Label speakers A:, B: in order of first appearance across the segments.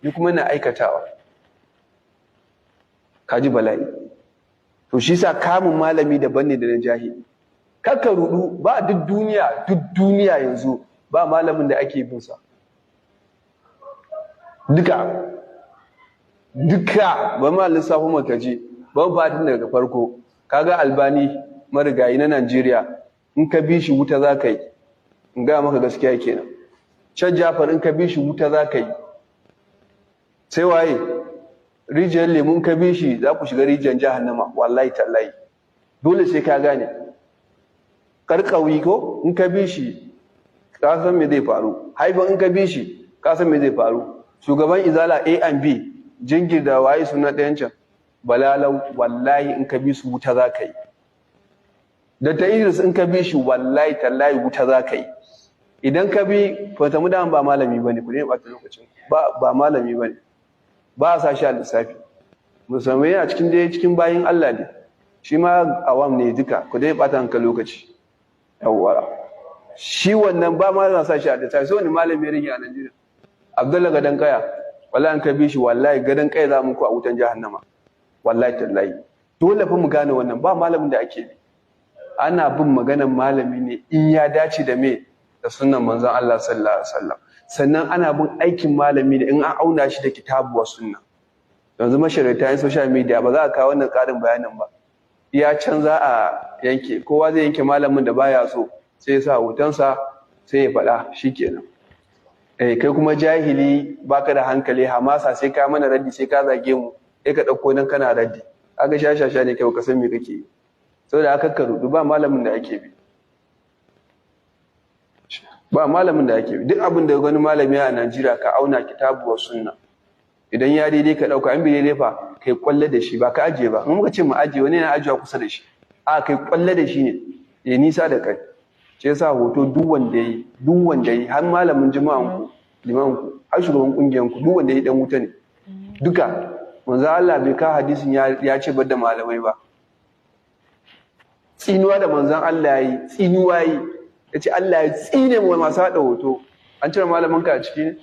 A: Ni kuma ina aikatawa. Ka ji bala'i. To shi sa kamun malami daban ne da na jahili. Kakka rudu ba. Duk duniya, duk duniya yanzu ba malamin da ake bin sa. Duka duka ba ma lissafin makaji ban fatin daga farko. Kaga Albani marigayi na Najeriya, in ka bi shi wuta za ka yi, in gaya maka gaskiya kenan. Can Jafar, in ka bi shi wuta za ka yi. Sai waye? Rijiyar Lemu, in ka bi shi za ku shiga rijiyar jahannama. Wallahi tallahi dole sai ka gane. Karkawi ko in ka bi shi ka san me zai faru. Haifan, in ka bi shi ka san me zai faru. Shugaban Izala A and B, Jingir da waye suna ɗayan can, Balalau, wallahi in ka bi su wuta za ka yi. Da ta Idris, in ka bi shi wallahi tallahi wuta za ka yi. Idan ka bi Fatamu, da ba malami bane, ku ne ɓata lokacin ba, ba malami bane, ba a sa shi a lissafi. Musamman yana cikin dai cikin bayin Allah ne, shi ma awam ne duka. Ku dai ɓata hanka lokaci. Yawwa, shi wannan ba ma za sa shi a lissafi. Sai wani malami ya rage a Najeriya? Abdullahi Gadon Kaya, wallahi in ka bi shi, wallahi gadon kaya za mu ku a wutan jahannama, wallahi tallahi. Dole fa mu gane wannan. Ba malamin da ake bi. Ana bin maganan malami ne in ya dace da me? Da sunnan manzon Allah sallallahu alaihi wasallam. Sannan ana bin aikin malami ne in an auna shi da kitabu wa sunna. Yanzu masharita yan social media ba za a kawo wannan ƙarin bayanin ba. Iya can za a yanke. Kowa zai yanke malamin da baya so, sai ya sa hotonsa, sai ya faɗa, shikenan. Eh, kai kuma jahili, baka da hankali, hamasa, sai ka mana raddi, sai ka zage mu, sai ka ɗauko nan kana raddi. Kaga shashasha ne kai, ka san me kake yi. Saboda haka ka rudu, ba malamin da ake bi, ba malamin da ake bi. Duk abin da wani malami a Najeriya, ka auna kitabu wa sunna. Idan ya daidai ka ɗauka, in bai daidai fa kai kwalle da shi, ba ka ajiye ba. In muka ce mu ajiye, wani yana ajiyewa kusa da shi. A kai kwalle da shi ne ya nisa da kai. Shi yasa hoto duk wanda yi, duk wanda yi, har malamin jima'an ku, liman ku, har shugaban kungiyan ku, duk wanda yi dan wuta ne duka. Manzo Allah bai ka hadisin ya ce bar da malamai ba. Tsinuwa da manzon Allah yi, tsinuwa yi, ya ce Allah ya tsine mu masu haɗa hoto. An cire malamin ka a ciki ne?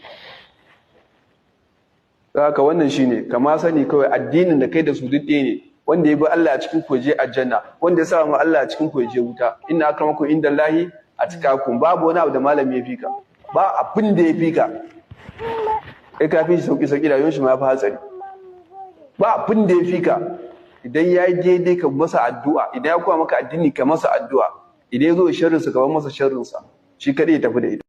A: Haka wannan shine kama sani kawai, addinin da kai da su duk ɗaya ne. Wanda ya bi Allah a cikin ku je aljanna, wanda ya sa mu Allah a cikin ku je wuta. Inna akramakum indallahi atqakum. Babu wani abu da malami ya fika, ba abin da ya fika. Kai ka fi shi sauki sauki, rayuwar shi ma ya fi hatsari. Ba abin da ya fika. Idan ya yi daidai ka masa addu'a, idan ya koya maka addini ka masa addu'a, idan ya zo sharrinsa ka bar masa sharrinsa, shi kadai ya tafi da ita.